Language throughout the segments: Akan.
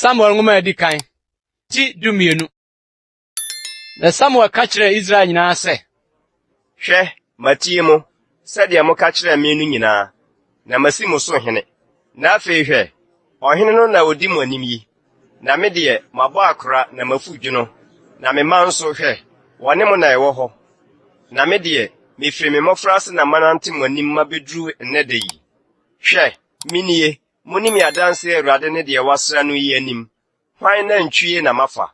Samuel nwoma a edi kan, ti dumienu. Na Samuel ka kyerɛɛ Israel nyinaa sɛ, Hwɛ, matie mo, sɛdeɛ moka kyerɛɛ me no nyinaa, na masi mo so hene. Na afei hwɛ, ɔhene no na ɔdi mo anim yi, na me deɛ, mabɔ akora na mafu dwono, na me mma nso, hwɛ, wɔne mo na ɛwɔ hɔ. Na me deɛ, mefiri me mmɔfraase na manante mo anim mabɛduru nnɛ da yi. Hwɛ, menie, monni me adanseɛ Awurade ne deɛ wasra no yi anim. Hwan nantwie na mafa?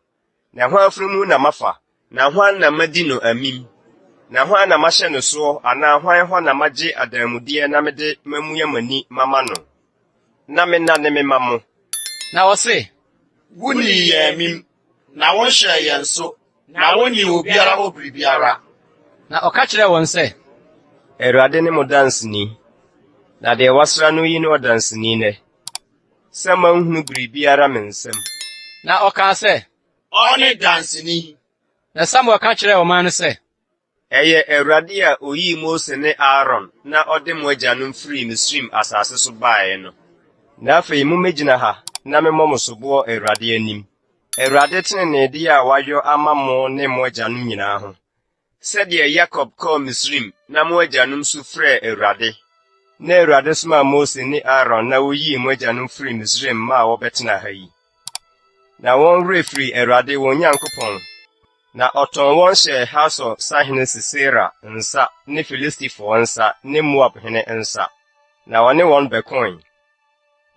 Na hwan afunumu na mafa? Na hwan na madi no amim? Na hwan na mahyɛ no soɔ anaa hwan hɔ na magye adanmudeɛ na mede mamua m'ani mama no? Na me na ne mema mo. Na ɔse. Wonnii yɛn amim, na wonhyɛɛ yɛn so, na wonnyee obiara hɔ biribiara. Na ɔka kyerɛɛ wɔn sɛ. Awurade ne mo danseni, na deɛ wasra no yi ne ɔdanseni nnɛ, sɛ moanhunu biribiara me nsam. Na ɔkaa sɛ. Ɔne danseni. Na Samuel ka kyerɛɛ ɔman no sɛ. Ɛyɛ Awurade a ɔyii Mose ne Aaron na ɔde mo agyanom firii Misraim asase so baeɛ no. Na afei mommɛgyina ha na memmɔ mo soboɔ Awurade anim, Awurade teneneedeɛ a wayɔ ama mo ne mo agyanom nyinaa ho, sɛdeɛ Yakob kɔɔ Misraim na mo agyanom su frɛɛ Awurade, na Awurade somaa Mose ne Aaron na woyii mo agyanom firii Misraim maa wɔbɛtenaa ha yi. Na wɔn werɛ firii Awurade wɔn Nyankopɔn, na ɔtɔn wɔn hyɛɛ Hasor sahene Sisera nsa ne Filistifoɔ nsa ne Moab hene nsa, na ɔne wɔn bɛkoe.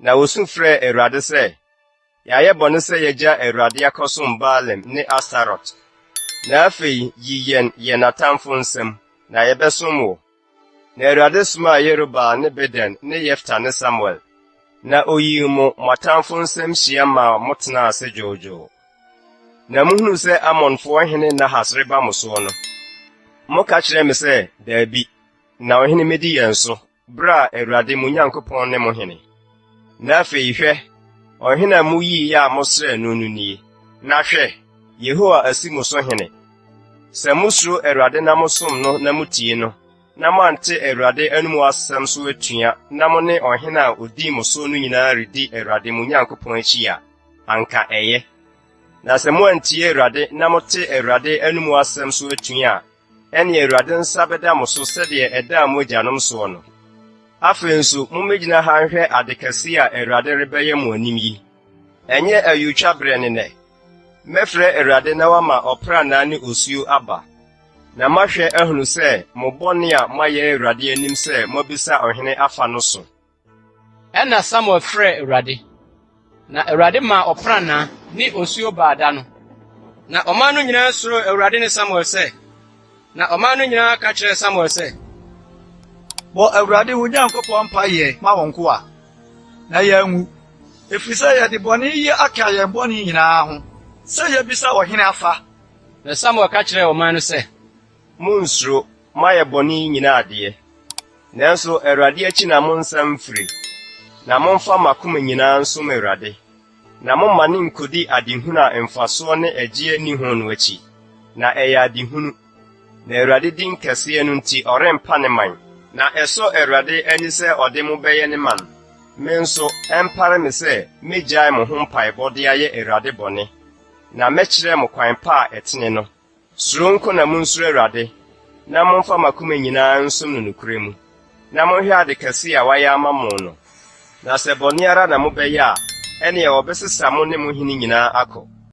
Na wosu frɛɛ Awurade sɛ, Yɛayɛ bɔne sɛ yɛagya Awurade akɔsom Baalim ne Astarot. Na afei yi yɛn yɛn atamfo nsam, na yɛbɛsom wo. Na Awurade somaa Yerubaal ne Bedan ne Yefta ne Samuel, na oyii mo mo atamfo nsam hyia maa motenaa ase dwoodwoo. Na muhunuu sɛ Amonfoɔ hene Nahas reba mo soɔ no, moka kyerɛɛ me sɛ, Daabi, na ɔhene mmedi yɛn so, berɛ a Awurade mo Nyankopɔn ne mo hene. Na afei hwɛ, ɔhene a muyiiɛ a mosrɛɛ no no nie, na hwɛ, Yehowa asi mo so hene. Sɛ mosuro Awurade na mosom no na mutie no, na moante Awurade anomu asɛm so atua na mo ne ɔhene a odi mo so no nyinaa redi Awurade mo Nyankopɔn akyi a, anka ɛyɛ. Na sɛ moantie Awurade na mote Awurade anomu asɛm so atua a, ɛnneɛ Awurade nsa bɛda mo so sɛdeɛ ɛdaa mo agyanom soɔ no. Afei nso, mommɛgyina ha nhwɛ ade kɛseɛ a Awurade rebɛyɛ mo anim yi. Ɛnyɛ ayutwa berɛ ne nnɛ? Mɛfrɛ Awurade na wama ɔprannaa ne osuo aba, na moahwɛ ahunu sɛ mo bɔne a moayɛ Awurade anim sɛ moabisa ɔhene afa no so. Ɛnna Samuel frɛɛ Awurade, na Awurade maa ɔprannaa ne osuo baa da no. Na ɔman no nyinaa suroo Awurade ne Samuel sɛ. Na ɔman no nyinaa ka kyerɛɛ Samuel sɛ. Bɔ Awurade wo Nyankopɔn mpaeɛ ma wo nkoa, na yɛanwu, ɛfiri sɛ yɛde bɔne yi aka yɛn bɔne nyinaa ho, sɛ yɛabisa ɔhene afa. Na Samuel ka kyerɛɛ ɔman no sɛ. Monnsuro, moayɛ bɔne yi nyinaa deɛ, nanso Awurade akyi na monnsan mfire, na momfa mo akoma nyinaa nsom Awurade, na mommane nnkɔdi adehunu a mfasoɔ ne ɛgyeɛ nni ho no akyi, na ɛyɛ adehunu, na Awurade din kɛseɛ no nti ɔrempa ne man. Na ɛsɔ Awurade ani sɛ ɔde mo bɛyɛ ne man. Me nso, ɛmpare me sɛ mɛgyae mo ho mpaebɔ de ayɛ Awurade bɔne, na mɛkyerɛ mo kwan pa a ɛtene no. Suro nko na munsuro Awurade, na momfa mo akoma nyinaa nsom no nokorɛ mu, na monhwɛ ade kɛse a wayɛ ama mo no. Na sɛ bɔne ara na mobɛyɛ a, ɛnneɛ wɔbɛsesa mo ne mo hene nyinaa akɔ.